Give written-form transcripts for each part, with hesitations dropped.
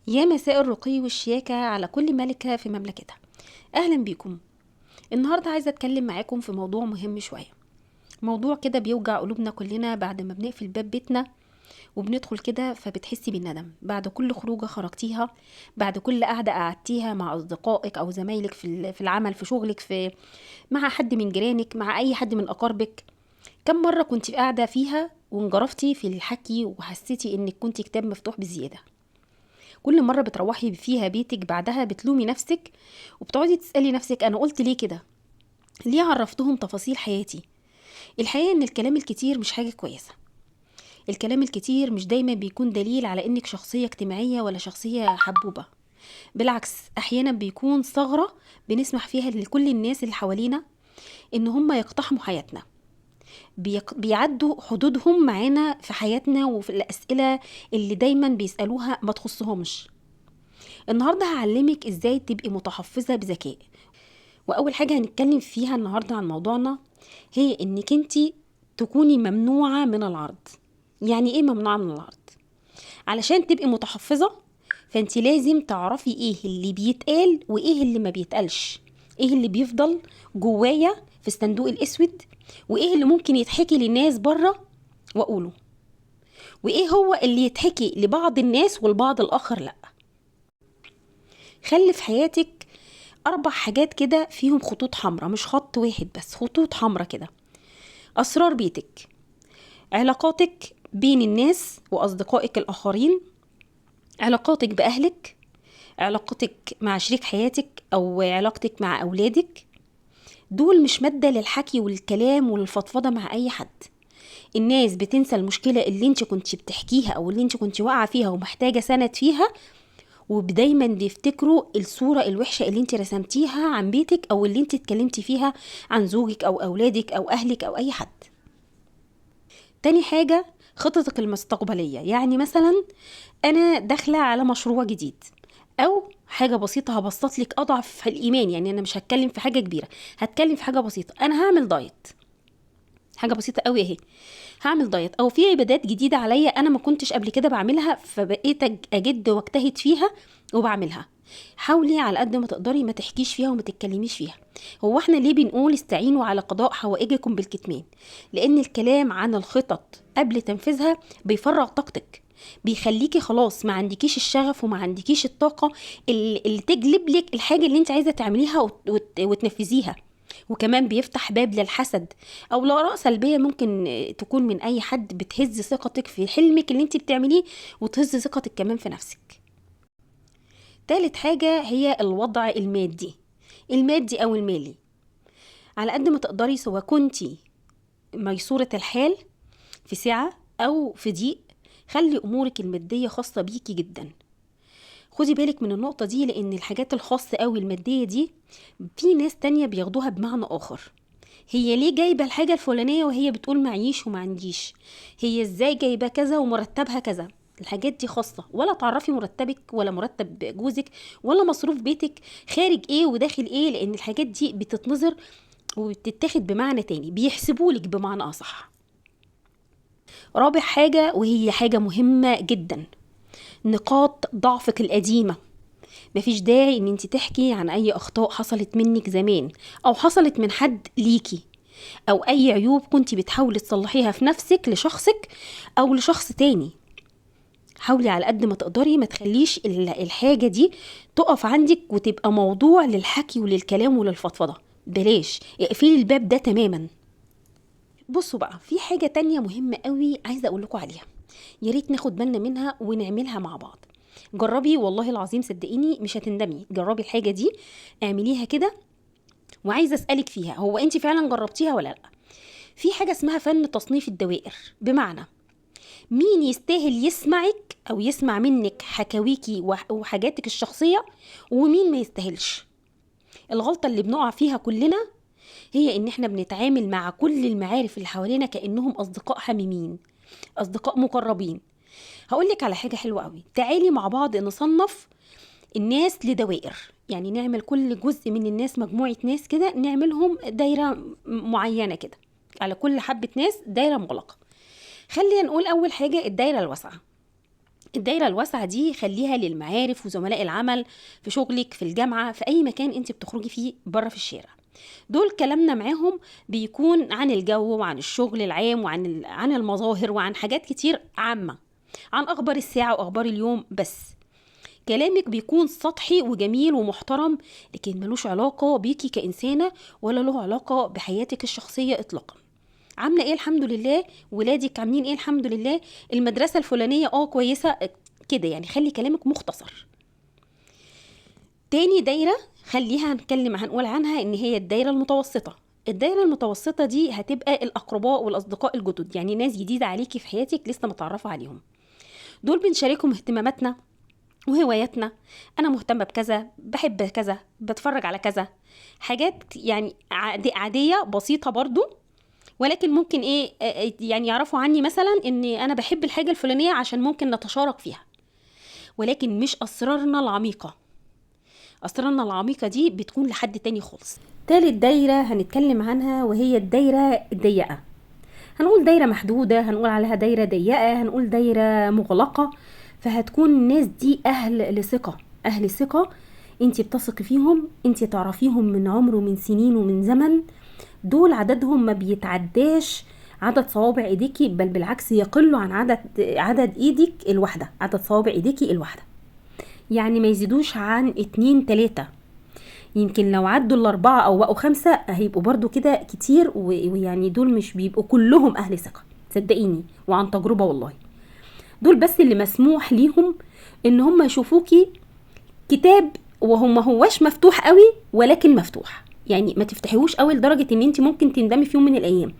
يا مساء الرقي والشياكة على كل ملكة في مملكتها. أهلا بيكم. النهاردة عايزة أتكلم معاكم في موضوع مهم شوية، موضوع كده بيوجع قلوبنا كلنا بعد ما بنقفل باب بيتنا وبندخل كده، فبتحسي بالندم بعد كل خروجة خرجتيها، بعد كل قعدة قعدتيها مع أصدقائك أو زمايلك في العمل، في شغلك، مع حد من جيرانك، مع أي حد من أقاربك. كم مرة كنت قاعدة فيها وانجرفتي في الحكي وحسيتي إنك كنت كتاب مفتوح بزيادة؟ كل مرة بتروحي فيها بيتك بعدها بتلومي نفسك وبتقعدي تسألي نفسك أنا قلت ليه كده؟ ليه عرفتهم تفاصيل حياتي؟ الحقيقة إن الكلام الكتير مش حاجة كويسة. الكلام الكتير مش دايما بيكون دليل على إنك شخصية اجتماعية ولا شخصية حبوبة، بالعكس أحيانا بيكون ثغرة بنسمح فيها لكل الناس اللي حوالينا إن هم يقتحموا حياتنا، بيعدوا حدودهم معانا في حياتنا وفي الأسئلة اللي دايما بيسألوها ما تخصهمش. النهاردة هعلمك إزاي تبقي متحفظة بذكاء. وأول حاجة هنتكلم فيها النهاردة عن موضوعنا هي إنك انتي تكوني ممنوعة من العرض. يعني إيه ممنوعة من العرض؟ علشان تبقي متحفظة فانتي لازم تعرفي إيه اللي بيتقال وإيه اللي ما بيتقالش، إيه اللي بيفضل جوايا في الصندوق الأسود وإيه اللي ممكن يتحكي للناس بره وأقوله، وإيه هو اللي يتحكي لبعض الناس والبعض الآخر لأ. خلي في حياتك 4 حاجات كده فيهم خطوط حمراء، مش خط واحد بس، خطوط حمراء كده. أسرار بيتك، علاقاتك بين الناس وأصدقائك الآخرين، علاقاتك بأهلك، علاقتك مع شريك حياتك أو علاقتك مع أولادك. دول مش مادة للحكي والكلام والفضفضة مع أي حد. الناس بتنسى المشكلة اللي انت كنت بتحكيها أو اللي انت كنت واقعة فيها ومحتاجة سند فيها، ودايما بيفتكروا الصورة الوحشة اللي انت رسمتيها عن بيتك أو اللي انت اتكلمتي فيها عن زوجك أو أولادك أو أهلك أو أي حد. تاني حاجة، خططك المستقبلية. يعني مثلا أنا داخلة على مشروع جديد أو حاجة بسيطة، هبسط لك أضعف الإيمان، يعني أنا مش هتكلم في حاجة كبيرة، هتكلم في حاجة بسيطة. أنا هعمل دايت، حاجة بسيطة قوي أهي، هعمل دايت، أو في عبادات جديدة عليا أنا ما كنتش قبل كده بعملها فبقيت أجد واجتهد فيها وبعملها. حاولي على قد ما تقدري ما تحكيش فيها وما تتكلميش فيها. هو احنا ليه بنقول استعينوا على قضاء حوائجكم بالكتمان؟ لأن الكلام عن الخطط قبل تنفيذها بيفرغ طاقتك، بيخليكي خلاص ما عندكيش الشغف وما عندكيش الطاقة اللي تجلب لك الحاجة اللي انت عايزة تعمليها وتنفذيها. وكمان بيفتح باب للحسد أو لآراء سلبية ممكن تكون من أي حد، بتهز ثقتك في حلمك اللي انت بتعمليه وتهز ثقتك كمان في نفسك. تالت حاجة هي الوضع المادي، المادي أو المالي. على قد ما تقدري سواء كنتي ميسورة الحال في سعة أو في ضيق، خلي أمورك المادية خاصة بيكي جدا. خدي بالك من النقطة دي، لأن الحاجات الخاصة قوي المادية دي في ناس تانية بياخدوها بمعنى آخر. هي ليه جايبة الحاجة الفلانية وهي بتقول معيش وما عنديش؟ هي ازاي جايبة كذا ومرتبها كذا؟ الحاجات دي خاصة، ولا تعرفي مرتبك ولا مرتب جوزك ولا مصروف بيتك خارج ايه وداخل ايه، لأن الحاجات دي بتتنظر وبتتاخد بمعنى تاني، بيحسبولك بمعنى أصح. رابع حاجة وهي حاجة مهمة جدا، نقاط ضعفك القديمة. مفيش داعي ان انت تحكي عن اي اخطاء حصلت منك زمان او حصلت من حد ليكي، او اي عيوب كنت بتحاولي تصلحيها في نفسك لشخصك او لشخص تاني. حاولي على قد ما تقدري ما تخليش الحاجة دي تقف عندك وتبقى موضوع للحكي وللكلام وللفضفضة. بلاش، اقفلي الباب ده تماما. بصوا بقى، في حاجة تانية مهمة قوي عايزة أقول لكم عليها، يا ريت ناخد بالنا منها ونعملها مع بعض. جربي والله العظيم صدقيني مش هتندمي. جربي الحاجة دي، اعمليها كده، وعايزة أسألك فيها هو أنت فعلا جربتيها ولا لأ. في حاجة اسمها فن تصنيف الدوائر، بمعنى مين يستاهل يسمعك أو يسمع منك حكاويكي وحاجاتك الشخصية ومين ما يستاهلش. الغلطة اللي بنقع فيها كلنا هي إن إحنا بنتعامل مع كل المعارف اللي حوالينا كأنهم أصدقاء حميمين، أصدقاء مقربين. هقولك على حاجة حلوة قوي، تعالي مع بعض نصنف الناس لدوائر، يعني نعمل كل جزء من الناس مجموعة ناس كده، نعملهم دايرة معينة كده، على كل حبة ناس دايرة مغلقة. خلينا نقول أول حاجة الدايرة الواسعة. الدايرة الواسعة دي خليها للمعارف وزملاء العمل، في شغلك، في الجامعة، في أي مكان انت بتخرجي فيه بره في الشارع. دول كلامنا معاهم بيكون عن الجو وعن الشغل العام وعن عن المظاهر وعن حاجات كتير عامة، عن أخبار الساعة وأخبار اليوم بس. كلامك بيكون سطحي وجميل ومحترم، لكن ملوش علاقة بيكي كإنسانة ولا له علاقة بحياتك الشخصية إطلاقا. عاملة ايه؟ الحمد لله. ولادك عاملين ايه؟ الحمد لله. المدرسة الفلانية كويسة كده. يعني خلي كلامك مختصر. تاني دايرة خليها هنتكلم هنقول عنها ان هي الدايرة المتوسطة. الدايرة المتوسطة دي هتبقى الأقرباء والأصدقاء الجدد، يعني ناس جديدة عليكي في حياتك لسه متعرفة عليهم. دول بنشاركهم اهتماماتنا وهواياتنا. أنا مهتمة بكذا، بحب كذا، بتفرج على كذا، حاجات يعني عادية بسيطة برضو، ولكن ممكن ايه يعني يعرفوا عني مثلا ان انا بحب الحاجة الفلانية عشان ممكن نتشارك فيها، ولكن مش أسرارنا العميقة. أسرارنا العميقة دي بتكون لحد تاني خالص. تالت دايرة هنتكلم عنها وهي الدايرة الضيقة. هنقول دايرة محدودة، هنقول عليها دايرة ضيقة، هنقول دايرة مغلقة. فهتكون الناس دي أهل لثقة، أهل ثقة انتي بتثقي فيهم، انتي تعرفيهم من عمر ومن سنين ومن زمن. دول عددهم ما بيتعداش عدد صوابع ايديكي، بل بالعكس يقلوا عن عدد ايدك الواحدة، عدد صوابع ايديكي الواحدة، يعني ما يزيدوش عن 2 3. يمكن لو عدوا 4 او بقوا 5 هيبقوا برضو كده كتير، ويعني دول مش بيبقوا كلهم اهل ثقة، صدقيني وعن تجربة والله. دول بس اللي مسموح ليهم ان هم يشوفوكي كتاب وهم ما هواش مفتوح قوي، ولكن مفتوح، يعني ما تفتحيهوش قوي لدرجة ان انت ممكن تندمي في يوم من الايام،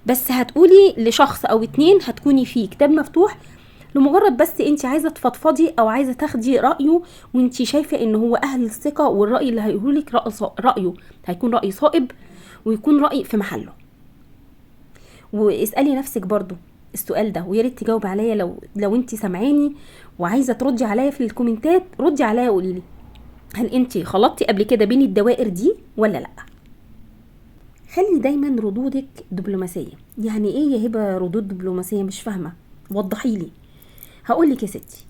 بس هتقولي لشخص او 2 هتكوني فيه كتاب مفتوح لمجرد بس انت عايزة تفضفضي او عايزة تاخدي رأيه، وانت شايفة ان هو اهل الثقة، والرأي اللي هيقولك رأيه هيكون رأي صائب ويكون رأي في محله. واسألي نفسك برضو السؤال ده، ويا ريت تجاوب عليا لو انت سامعاني وعايزة تردي عليا في الكومنتات، ردي عليا وقولي لي هل انت خلطتي قبل كده بين الدوائر دي ولا لا. خلي دايما ردودك دبلوماسية. يعني ايه يا هبة ردود دبلوماسية؟ مش فاهمة، وضحي لي. هقول لك يا ستي،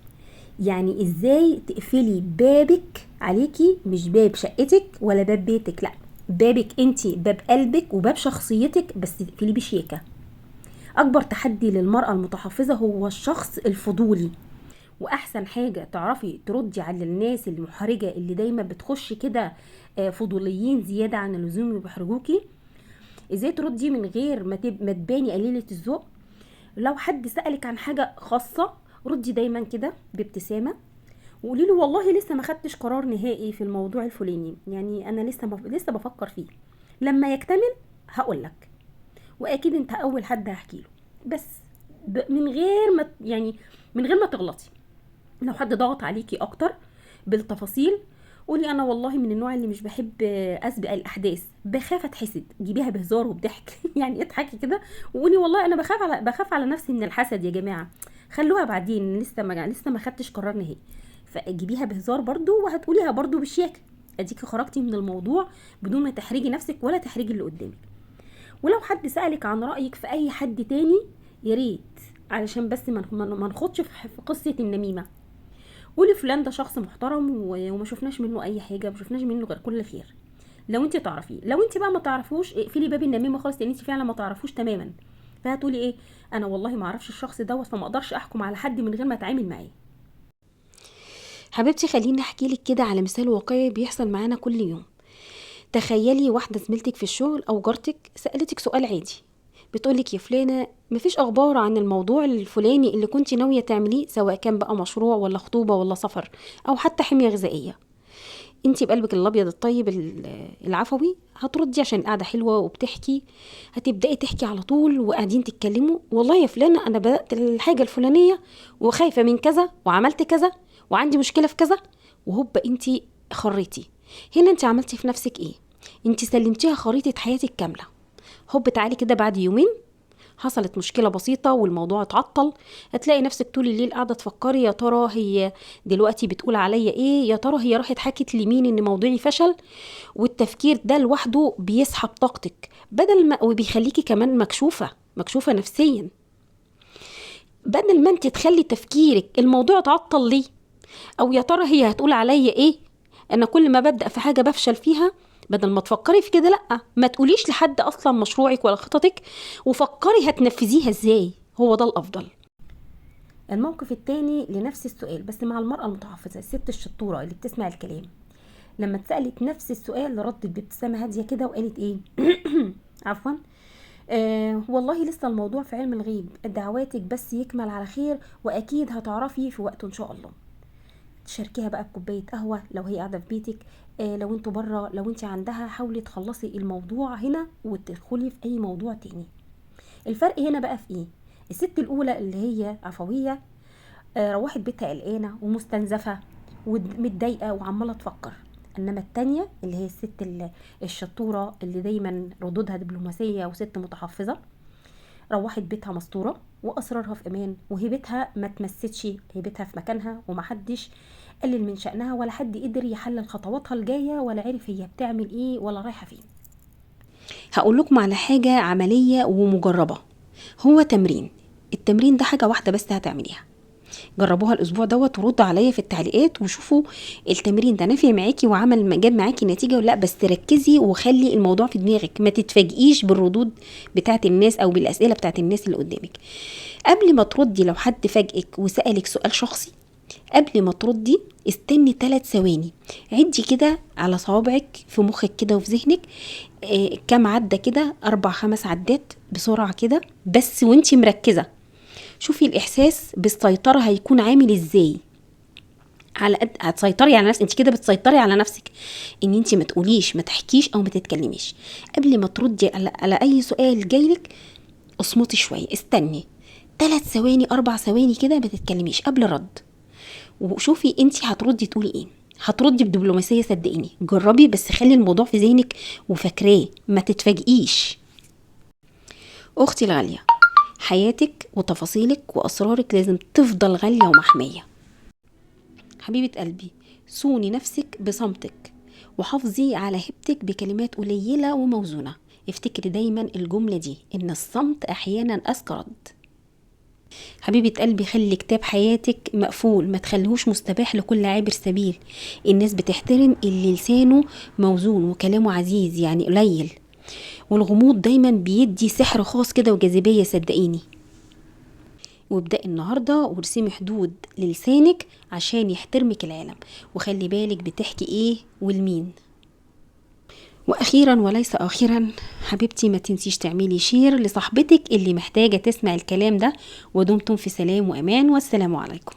يعني ازاي تقفلي بابك عليكي، مش باب شقتك ولا باب بيتك، لا بابك انتي، باب قلبك وباب شخصيتك، بس تقفليه بشياكة. اكبر تحدي للمرأة المتحفظة هو الشخص الفضولي، واحسن حاجة تعرفي تردي على الناس المحرجة اللي دايما بتخش كده فضوليين زيادة عن اللزوم وبيحرجوكي، ازاي تردي من غير ما تباني قليلة الذوق. لو حد سألك عن حاجة خاصة ردي دايما كده بابتسامة وقولي له والله لسه ما خدتش قرار نهائي في الموضوع الفلاني، يعني انا لسه بفكر فيه، لما يكتمل هقولك، واكيد انت اول حد هحكي له، بس من غير ما يعني من غير ما تغلطي. لو حد ضغط عليكي اكتر بالتفاصيل قولي انا والله من النوع اللي مش بحب اسبق الاحداث، بخاف اتحسد، جيبيها بهزار وبضحك يعني اضحكي كده وقولي والله انا بخاف على نفسي من الحسد يا جماعة، خلوها بعدين، لسه ما خدتش قرار نهائي. فجيبيها بهزار برضو وهتقوليها برضو بشياكه، اديكي خرجتي من الموضوع بدون ما تحرجي نفسك ولا تحرجي اللي قدامك. ولو حد سألك عن رأيك في اي حد تاني يا ريت، علشان بس ما نخوضش في قصة النميمة، قولي فلان ده شخص محترم وما شفناش منه اي حاجة، ما شفناش منه غير كل خير. لو انت تعرفيه، لو انت بقى ما تعرفوش اقفلي باب النميمة خالص، لان انت فعلا ما تعرفوش تماما. فهتقولي ايه؟ انا والله ما اعرفش الشخص دوت، فما اقدرش احكم على حد من غير ما اتعامل معاه. حبيبتي خليني احكي لك كده على مثال واقعي بيحصل معانا كل يوم. تخيلي واحدة زميلتك في الشغل او جارتك سالتك سؤال عادي، بتقولك يا فلانه مفيش اخبار عن الموضوع الفلاني اللي كنتي ناوية تعمليه، سواء كان بقى مشروع ولا خطوبه ولا سفر او حتى حمية غذائية. انتي بقلبك الابيض الطيب العفوي هتردي عشان القعدة حلوة وبتحكي، هتبداي تحكي على طول وقاعدين تتكلموا، والله يا فلانه انا بدات الحاجة الفلانية وخايفة من كذا وعملت كذا وعندي مشكلة في كذا، وهوبا انتي خريتي. هنا انتي عملتي في نفسك ايه؟ انتي سلمتيها خريطة حياتك كاملة. هوب تعالي كده بعد يومين حصلت مشكلة بسيطة والموضوع اتعطل، هتلاقي نفسك طول الليل قاعدة تفكري يا ترى هي دلوقتي بتقول عليا ايه، يا ترى هي راحت حكت لمين ان موضوعي فشل. والتفكير ده لوحده بيسحب طاقتك بدل ما، وبيخليكي كمان مكشوفة نفسيا. بدل ما انت تخلي تفكيرك الموضوع اتعطل ليه، او يا ترى هي هتقول عليا ايه، انا كل ما ببدأ في حاجة بفشل فيها، بدل ما تفكري في كده لا، ما تقوليش لحد اصلا مشروعك ولا خططك، وفكري هتنفذيها ازاي، هو ده الافضل. الموقف التاني لنفس السؤال بس مع المرأة المتحفظة، الست الشطورة اللي بتسمع الكلام، لما اتسألت نفس السؤال ردت بابتسامة هادية كده وقالت ايه عفوا، والله لسه الموضوع في علم الغيب، دعواتك بس يكمل على خير واكيد هتعرفي في وقته ان شاء الله. تشاركيها بقى بكوبايه قهوة لو هي قاعدة في بيتك، لو انتوا بره، لو انت عندها، حاولي تخلصي الموضوع هنا وتدخلي في اي موضوع تاني. الفرق هنا بقى في ايه؟ الست الاولى اللي هي عفوية، روحت بيتها قلقانة ومستنزفه ومتضايقه وعماله تفكر. انما التانية اللي هي الست الشطوره اللي دايما ردودها دبلوماسية وست متحفظه، روحت بيتها مستورة واسرارها في امان، وهيبتها ما تمستش، هيبتها في مكانها، ومحدش قلل من شأنها ولا حد قدر يحلل خطواتها الجاية ولا عرف هي بتعمل ايه ولا رايحة فين. هقول لكم على حاجة عملية ومجربه، هو تمرين. التمرين ده حاجة واحدة بس هتعمليها، جربوها الاسبوع دوت وردوا عليا في التعليقات وشوفوا التمرين ده نافع معاكي وعمل جاب معاكي نتيجة ولا لا. بس ركزي وخلي الموضوع في دماغك، ما تتفاجئيش بالردود بتاعه الناس او بالاسئلة بتاعه الناس اللي قدامك. قبل ما تردي، لو حد فاجئك وسالك سؤال شخصي، قبل ما تردي استني 3 ثواني، عدي كده على صوابعك في مخك كده وفي ذهنك، كام عده كده، 4-5 عدات بسرعة كده بس وانتي مركزه. شوفي الاحساس بالسيطره هيكون عامل ازاي. على قد هتسيطري على نفسك، انت كده بتسيطري على نفسك ان انت ما تقوليش، ما تحكيش او ما تتكلميش. قبل ما تردي على اي سؤال جايلك اصمتي شوية، استني 3 ثواني 4 ثواني كده، ما تتكلميش قبل الرد، وشوفي انت هتردي تقولي ايه. هتردي بدبلوماسيه صدقيني، جربي بس خلي الموضوع في ذهنك وفاكراه، ما تتفاجئيش. اختي الغالية، حياتك وتفاصيلك وأسرارك لازم تفضل غالية ومحمية. حبيبة قلبي، صوني نفسك بصمتك وحافظي على هيبتك بكلمات قليلة وموزونة. افتكري دايما الجملة دي، إن الصمت أحيانا أذكى رد. حبيبة قلبي، خلي كتاب حياتك مقفول، ما تخليهوش مستباح لكل عابر سبيل. الناس بتحترم اللي لسانه موزون وكلامه عزيز، يعني قليل، والغموض دايما بيدي سحر خاص كده وجاذبية صدقيني. وابدأي النهاردة وارسمي حدود للسانك عشان يحترمك العالم، وخلي بالك بتحكي ايه والمين. واخيرا وليس اخرا حبيبتي، ما تنسيش تعملي share لصاحبتك اللي محتاجة تسمع الكلام ده. ودمتم في سلام وامان، والسلام عليكم.